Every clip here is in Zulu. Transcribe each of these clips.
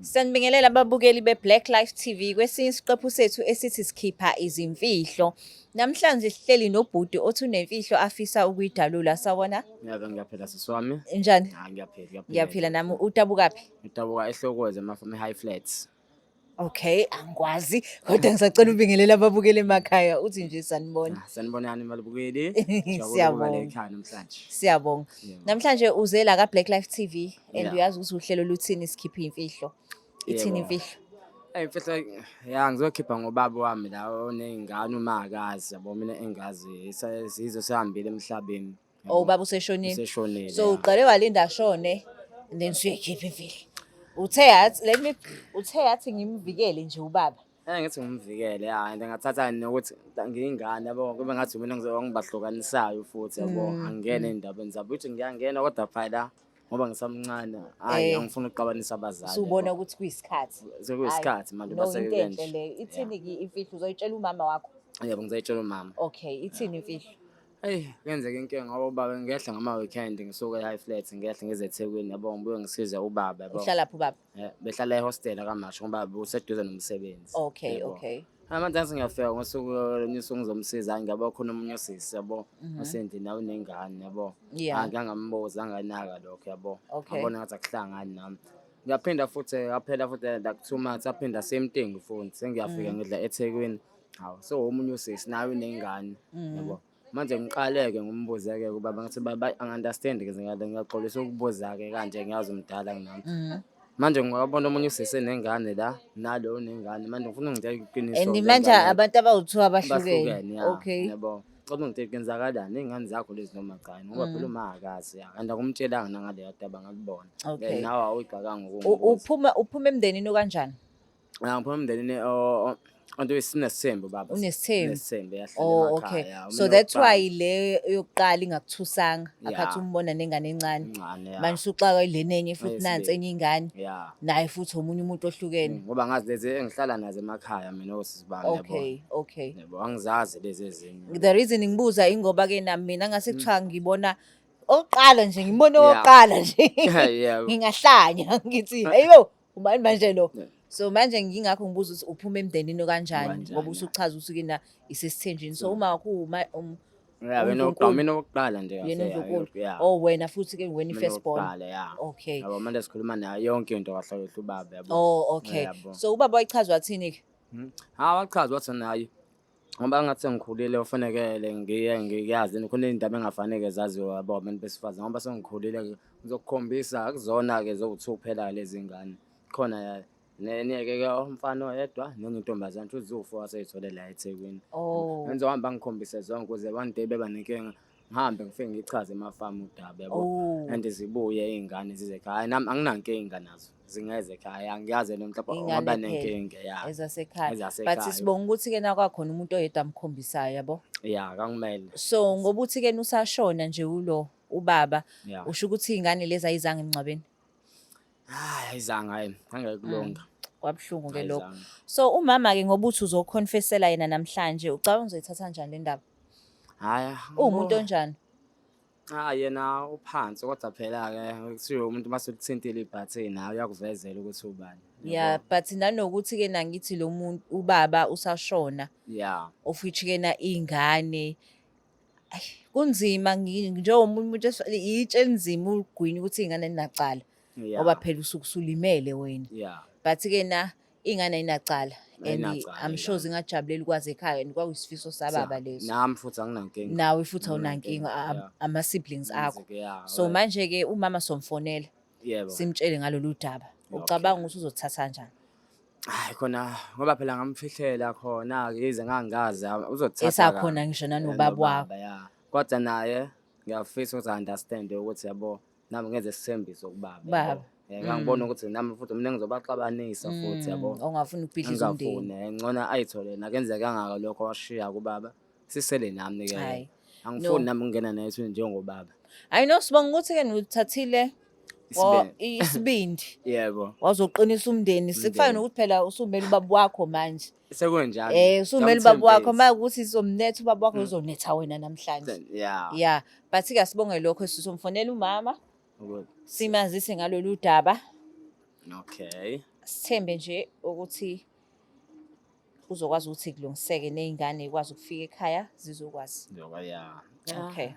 Sanibingelela ababukeli be-Black Life TV kwesinye isiqephu sethu esithi sikhipha izimfihlo. Namhlanje sihleli nobhuti othi unemfihlo afisa ukuyidalula. Sawubona? Ngiyabonga, ngiyaphila sisi wami. Njani? Ah, ngiyaphila, ngiyaphila. Ngiyaphila nami. Udabukaphi? Ngidabuka eHlokozi emafamu eHigh Flats. Okay, angikwazi kodwa ngisacela ubingelela ababukeli emakhaya uthi nje sanibona. Ah, sanibonani balibukeli. Jabula ukuba Siyabonga. la ekhaya namhlanje. Siyabonga. Yebo. Namhlanje uze la ka Black Life TV and uyazi ukuthi uhlelo luthini, sikhipha imfihlo. Ithini Yebo. imfihlo? Eh, imfihlo ya ngizokhipha ngobaba wami la oney'ngane umakazi yabo, mina engazi sizwe sehambile emhlabeni. Oh, ubaba useshonile. Useshonile. So ya. uqale walinda ashone and then usuyakhipha imfihlo. Uthe yathi let me uthe yathi ngimvikele nje ubaba. Eh, ngithi ngimvikele ya, and ngathatha nokuthi ngiyingane yabo, kube ngathi mina ngizobangibahlukanisayo futhi yabo, angingene ey'ndabeni zabo, ukuthi ngiyangena kodwa phela ngoba ngisamncane, hhayi, angifuni ukuxabanisa abazali. Usubona yabo. ukuthi kuyisikhathi. Sekuyisikhathi manje No, base into enhle kanje. leyo. Ithini-ke imfihlo? Uzoyitshela umama wakho? Yebo, ngizoyitshela umama. Okay, ithini imfihlo? Eyi, kuyenzeka inkinga ngoba ubaba ngehla ngama-weekend ngisuke e-High Flats ngehle ngize eThekwini yabo, ngibuye ngisize ubaba yabo. Uhlala phi ubaba? Eh, behlala ehostela KwaMashu ngoba useduze nomsebenzi. Okay, Yebo. okay. Ah, manje ngathi ngiyafika ngosuku olunye usuku ngizomsiza, hhayi, ngiyabo khona omunye usisi yabo, osendlini nawe unengane yabo. Hhayi, ngangambuza anganaka lokho yabo. Ngabona ngathi akuhlangani nami. Ngiyaphinda futhi yaphela futhi like 2 months, aphinda same thing futhi sengiyafika ngidla eThekwini. Hawu, so omunye usisi nawe unengane yabo. Manje ngiqale-ke ngimbuze-ke kubaba, ngithi baba, angi-understand-ke, ngiyaxolisa ukubuza-ke kanje, ngiyazi umdala kunami. Manje ngingabona omunye usisi enengane la, nalo unengane, manje ngifuna ungitshela iqiniso And manje ngengane yakho. Abantu abawu-two abahlukene. Bahlukene, ya. Yabo. Cela ungitshele kwenzakalani, iy'ngane zakho lezi noma cha, ngoba phela uma akazi ya, and akumtshelanga nangaleyo taba ngalibona. Okay. Nawe awuyigxekanga ukungibuza. Uphuma emndenini okanjani? Ah, ngiphuma emndenini onto esinesithembu baba. Unesithembu? Unesithembu, yahlala Oh, emakhaya. okay. Ya, So mina that's wokuqala. why le yokuqala ingakuthusanga akhathi umbona nengane encane. Encane, ya. Manje usuxakwa yilena enye futhi nansi Eyesibili. enye ingane. Naye futhi omunye umuntu ohlukene. Ngoba ngazi lezi engihlala nazo emakhaya mina osisi bami yabo. Okay. Yabo, angizazi lezi ezinye. The reason ngibuza ingoba ke nami mina ngase kuthiwa ngibona oqala nje, ngibone oqala nje. Ngingahlanya ngithi heyo, ubani manje lo? So manje ngingakho ngibuza ukuthi uphuma emndenini kanjani, Kanjani, ngoba ya. usuchaza ukuthi kina isesithenjini. So uma wakho uma Yeah, wena undlunkulu. wokuqala, mina wokuqala nje Yena kahle, ya, undlunkulu. yeah. Oh, wena futhi ke wena Mina i-first born. wokuqala, ya. Okay. Yabo, manje sikhuluma nayo yonke into kahle kahle ubaba yabo. Oh, okay. Yabo. So ubaba wayichaza wathini ke? Ha, wachaza wathi naye ngoba ngathi sengikhulile ufanekele ngiye ngiyazi khona iy'ndaba engafanele zaziwe yabo abantu besifazane, ngoba sengikhulile ngizokukhombisa akuzona-ke zowu-two kuphela lezi ngane khona nenye-ke umfana oyedwa nenye intombazane futhi ziwu-four asey'thole la eThekwini. Ngizohamba ngikhombise zonke ukuze one day beba nenkinga ngihambe ngifike ngichaze emafamu udaba yabo. And zibuye iy'ngane zize ekhaya, nami anginankinga nazo, zingeze ekhaya, angiyazi noma mhlawumbe Iy'ngane ungaba phela nenkinga ya. Ezasekhaya. But Ezasekhaya. sibonga ukuthi-ke nakwakhona umuntu oyedwa amkhombisayo yabo. Ya, kakumele. So ngoba uthi-ke usashona nje ulo ubaba, usho ukuthi iy'ngane lezi ayizange emngcwabeni? Hayi, ayizange, hayi, angeke kulunga. Kwabuhlungu ke lokho. Ayizange. So umama-ke ngoba uthi uzokhonfesela yena namhlanje, ucabanga uzoyithatha kanjani le ndaba? Hhayi, Uwumuntu onjani? Ah, yena uphansi kodwa phela-ke kuthiwe umuntu uma selithintile ibhathini nawe uyakuvezela ukuthi ubani. Yeah, but nanokuthi-ke nangithi lo muntu ubaba usashona. Of which-ke na iy'ngane, ayi, kunzima njengomunye umuntu itshe elinzima ukugwinya ukuthi iy'ngane ayinacala. Ngoba phela usuke usulimele wena. But-ke na iy'ngane ayinacala and Ayinacala I'm sure iy'ngane. zingajabulela ukwazi ekhaya and kwakuyisifiso sababa leso. Nami futhi anginankinga. Nawe futhi awunankinga, Anginankinga, yeah. ama-siblings akho. Yeah, So manje-ke umama somfonela. Simtshele ngalolu daba. Ucabanga ukuthi uzothatha kanjani? Hayi khona ngoba phela ngamfihlela khona-ke yize ngangazi uzothatha Esakhona kabi. ngisho nanobaba Nobaba, wakho. ya. Kodwa naye ngiyafisa ukuthi understand ukuthi yabo nami ngenze isithembiso kubaba. Baba. Yabo. Ngangibona ukuthi nami futhi mina ngizobaxabanisa futhi yabo. Ongafuni ukubhidliza umndeni. Ngingafuni, ngcono ayithole yena kenzeka kangaka lokho washiya kubaba. Sisele nami ke. Hhayi. Angifuni No. nami ukungena naye ethuneni njengobaba. Hayi no, sibonga ukuthi-ke nuthathile Isibindi. isibindi. Yebo. Wazoqinisa umndeni. Sikufana Umndeni. nokuthi phela usumele ubaba wakho manje. Sekunjalo. Usumele ubaba wakho, Ngamthembisa. uma ukuthi sizomnetha ubaba wakho, uzonetha wena namhlanje. Yeah. Yeah, but ke asibonge lokho, sizomfonela umama. Ukuthi. Simazise ngalolu daba. Okay. Sithembe nje ukuthi kuzokwazi ukuthi kulungiseke ney'ngane y'kwazi ukufika ekhaya zizokwazi. Njengoba ya. Okay.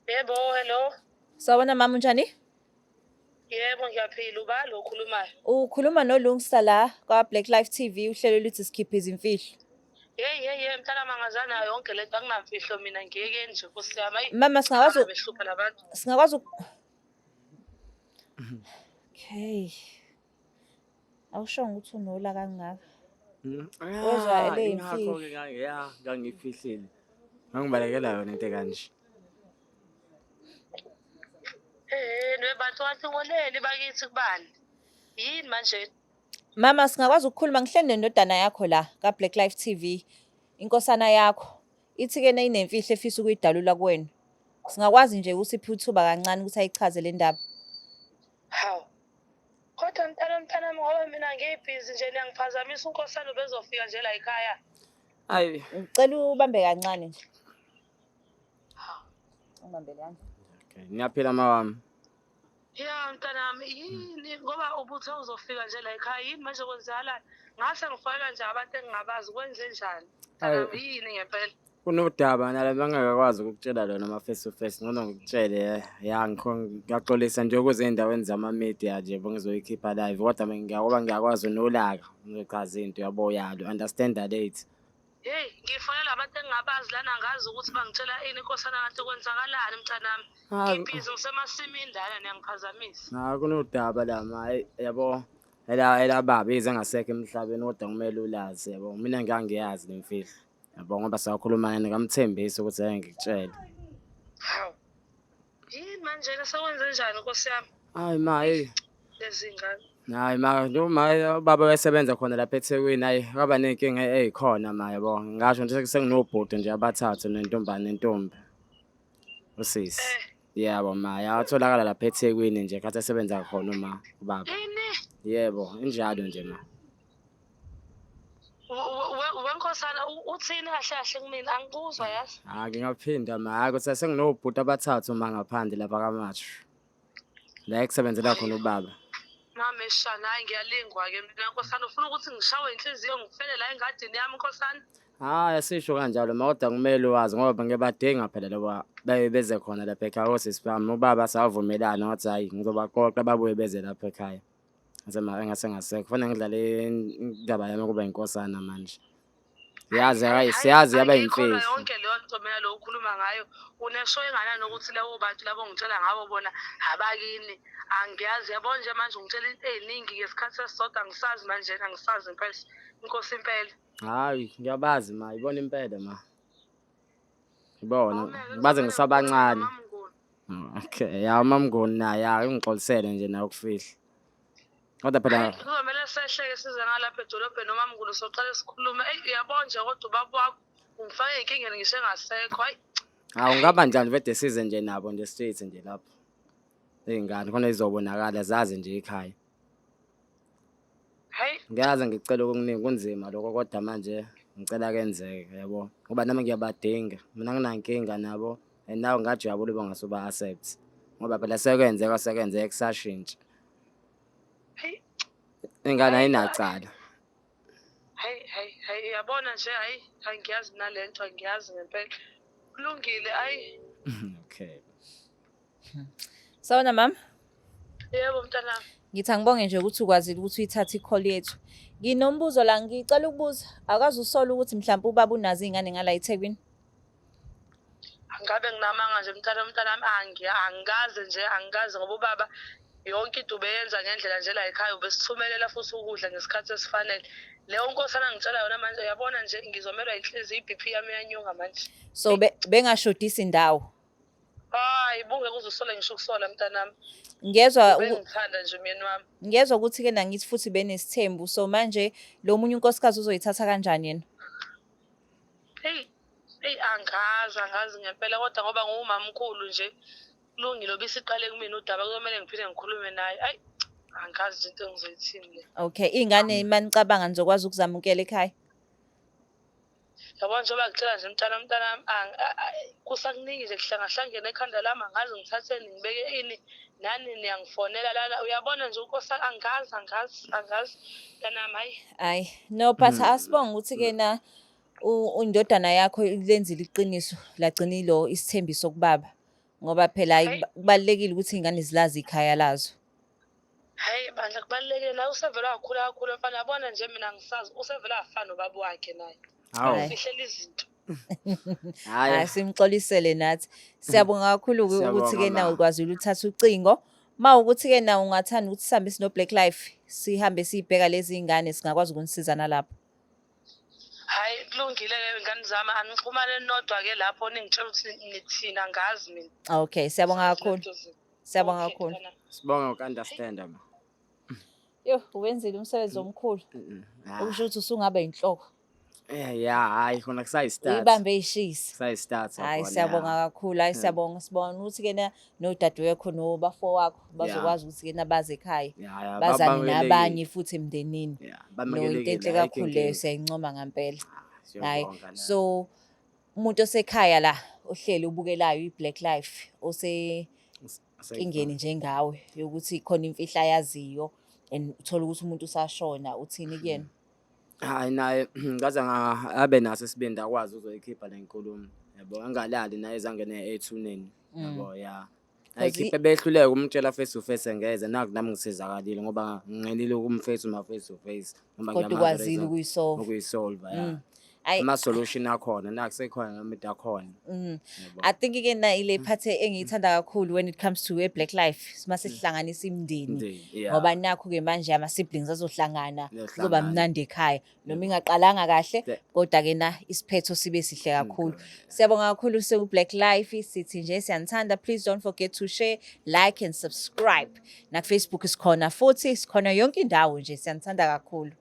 Yebo, hello. Sawubona mama, unjani? Yebo, ngiyaphila. Uba lo okhulumayo? Ukhuluma noLungsta la kwa Black Life TV, uhlelo luthi sikhiphe izimfihlo. Hey, hey, hey, mntana mangazana yonke lento, anginamfihlo mina, ngiyeke nje Nkosi yami. Ayi, Mama, singakwazi behlupha labantu. Singakwazi Okay. Awushongo ukuthi unola kangaka. Wezwa Ah, le ingakho-ke imfihlo. ya, ngangifihlile. Ngangibalekela yona into ekanje. Eh, nebantu wathi ngoneni bakithi kubani? Yini manje? Mama, singakwazi ukukhuluma? Ngihleli nendodana yakho la ka Black Life TV. Inkosana yakho ithi ke inemfihlo efisa ukuyidalula kuwena. Singakwazi nje ukuthi ithuba kancane ukuthi ayichaze le ndaba. Hawu. Kodwa mntana, mntanami, ngoba mina ngibhizi nje, niyangiphazamisa, unkosana ubezofika nje la ekhaya. Ayi. Ngicela ubambe kancane nje. Hawu. Ungibambele kanje. Okay, ngiyaphila mawami. Ya mntanami, yini, ngoba ubuthe uzofika nje la ekhaya, yini manje, kwenzakalani? Ngase ngifaka nje abantu engingabazi, kwenze njani? Mntanami, yini ngempela? Kunodaba nala bangakwazi ukukutshela lona ama face to face, ngcono ngikutshele ya, ngiyaxolisa nje ukuze ey'ndaweni zama-media nje bengizoyikhipha live, kodwa ngoba ngiyakwazi unolaka ngizochaza into yabo yalo understand late. Hey, ngifonela abantu engingabazi lana, ngazi ukuthi bangitshela ini, inkosana, kanti kwenzakalani mntanami? Ah, Ngibhizi, ngisemasimini lana, niyangiphazamisa. Ha, kunodaba la ma, yabo, ela baba ize engasekho emhlabeni, kodwa kumele ulazi, yabo, mina ngangiyazi le mfihlo, yabo, ngoba sakhuluma naye, ngamthembisa ukuthi ngeke ngikutshele. Hawu. Yini manje, sekwenze njani nkosi yami? Hayi ma, hey. Lezi ngane. Hayi ma, noma ubaba wayesebenza khona lapha eThekwini, hayi kwaba ney'nkinga ey'khona ma, yabo. Ngasho nje senginobhuti nje abathathu nentombane nentombi. Usisi. Yebo ma, yatholakala lapha eThekwini nje khathi esebenza khona uma ubaba. Yini? Yebo, injalo nje ma. Wenkosana, uthini kahle kahle kumina? Angikuzwa yazi. Hayi, ngingaphinda ma, hayi kuthi senginobhuti abathathu ma ngaphandle lapha kaMashu. La ekusebenzela khona ubaba. Mama eshana, hayi ngiyalingwa-ke mina nkosana, ufuna ukuthi ngishawe inhliziyo ngifele la engadini yami nkosana? Hayi, asisho kanjalo ma, kodwa kumele wazi ngoba ngiyabadinga phela laba baye beze khona lapha ekhaya osisi bami. Ubaba savumelana wathi hayi ngizobaqoqa babuye beze lapha ekhaya. Ngase ngasekho kufanele ngidlale indaba yami kuba inkosana manje. Yazi hayi siyazi yaba Angiyikholwa imfihlo. yonke leyo nto mina lo ukhuluma ngayo. Unesho enganani ukuthi labo bantu labo ngitshela ngabo bona abakini? Angiyazi, yabo nje manje ungitshela into ey'ningi ngesikhathi esisodwa, angisazi manje, angisazi impela, inkosi impela. Hayi ngiyabazi ma, ibona impela ma. Ibona Awumele ngibaze kufanele ngisabancane. ngikhulume noMaMnguni. Okay, ya uMaMnguni naye ya ungixolisele nje naye ukufihla. Kodwa phela Hayi, kuzomele sehleke size ngalapha edolobheni noMaMnguni, soqale sikhulume. Eyi, uyabona nje, kodwa ubaba wakho ungifake ey'nkingeni ngisho engasekho, hayi. Hawu, ngaba njani vede size nje nabo nje straight nje lapho. Iy'ngane khona izobonakala zazi nje ikhaya. Hayi. Ngiyazi ngicela okuningi kunzima lokho, kodwa manje ngicela kenzeke, yabo. Ngoba nami ngiyabadinga. Mina nginankinga nabo and nawe ngajabula uba ngase uba accept. Ngoba phela sekwenzeka sekwenzeka kusashintsha. Hayi. Ingane ayinacala. Hayi hayi hayi, uyabona nje, hayi angiyazi nalento, angiyazi ngempela. Kulungile, hayi. Okay. Sawubona mama. Yebo mntanami. Ngithi angibonge nje ukuthi ukwazile ukuthi uyithathe i-call yethu. Nginombuzo la, ngicela ukubuza. Akaze usole ukuthi mhlawumbe ubaba unazo iy'ngane ngala eThekwini? Angabe nginamanga nje mntana, mntanami, angikaze nje, angikaze, ngoba ubaba yonke into ubeyenza ngendlela nje la ekhaya, ubesithumelela futhi ukudla ngesikhathi esifanele. Leyo nkosana ngitshela yona manje, uyabona nje ngizomelwa inhliziyo, i-BP yami iyanyuka manje. So bengashodisi indawo. Hayi, bungeke uze usole ngisho ukusola mntanami. Ngiyezwa Ubengithanda nje umyeni wami. Ngiyezwa ukuthi ke nangithi futhi benesithembu. So manje lo munye unkosikazi uzoyithatha kanjani yena? Hey, hey, angazi, angazi ngempela, kodwa ngoba nguwumamkhulu nje, kulungile, obisiqale kumina udaba, kuzomele ngiphinde ngikhulume naye. Ayi, angazi nje into engizoyithini le. Okay, iy'ngane manicabanga nizokwazi ukuzamukela ekhaya? Yabona njengoba ngitshela nje mntana mntanami kusakuningi nje kuhlangahlangene ekhanda lami angazi ngithatheni ngibeke ini nani niyangifonela lana uyabona nje unkosi angazi angazi angazi mntanami hayi. Hayi no but asibonge ukuthi ke na indodana yakho ilenzile iqiniso lagcina ilo isithembiso kubaba ngoba phela hayi kubalulekile ukuthi iy'ngane zilazi ikhaya lazo. Hayi bandla kubalulekile naye usevele wakhula kakhulu mfana yabona nje mina ngisazi usevele wafana nobaba wakhe naye. Hawu. Fihlela izinto. Hayi. Hayi simxolisele nathi. Siyabonga kakhulu-ke Siyabonga, ukuthi-ke ma. na ukwazile ukuthatha ucingo. Ma ukuthi-ke na ungathanda ukuthi sihambe sino-Black Life sihambe siyibheka lezi ngane singakwazi ukunisiza nalapho. Hayi kulungile-ke ngane zami anixhumane nodwa-ke lapho ningitshela ukuthi nithini angazi mina. Okay, siyabonga kakhulu. Siyabonga Okay, kakhulu. mntanami. Sibonga uku-understand ma. Yo, uwenzile umsebenzi omkhulu. Ah. Okusho ukuthi usungaba inhloko. Eh ya hayi khona kusayi-start. Uyibambe ishisa. Kusayi-start Hayi khona, siyabonga ya. kakhulu, hayi siyabonga. Sibonga ukuthi ke na nodadewethu nobafo wakho bazokwazi ukuthi ke na baze ekhaya. Ya, ya, Bazane bamukelekile. nabanye futhi emndenini. Ya, No into bamukelekile, enhle ayikho kakhulu leyo inkinga. siyayincoma ngempela. Hayi Siyabonga nawe. so umuntu osekhaya la ohleli ubukelayo i-Black Life ose nkingeni njengawe yokuthi khona imfihlo ayaziyo and uthola ukuthi umuntu usashona uthini kuyena? Hayi naye ngaze abe naso isibindi akwazi uzoyikhipha le nkulumo yabo angalali naye ezangene ethuneni yabo ya ayikhiphe behluleka ukumtshela face to face engeze naku nami ngisizakalile ngoba nginqenile ukumface uma face to face ngoba Kodwa ngiyamazi ukwazile reason- ukuyisolve. ukuyisolve ya Ayi. ama-solution akhona naku sekhona noma into akhona Yabo. I think ke na ile phathe engiyithanda kakhulu when it comes to a Black Life mase sihlanganisa imindeni Imindeni, yeah. ngoba nakho ke manje ama siblings azohlangana kuzoba Niyohlangana. mnandi ekhaya noma ingaqalanga kahle kodwa ke na isiphetho sibe sihle kakhulu. Siyabonga kakhulu siku Black Life sithi nje siyanithanda please don't forget to share like and subscribe. Na Facebook sikhona futhi sikhona yonke indawo nje siyanithanda kakhulu.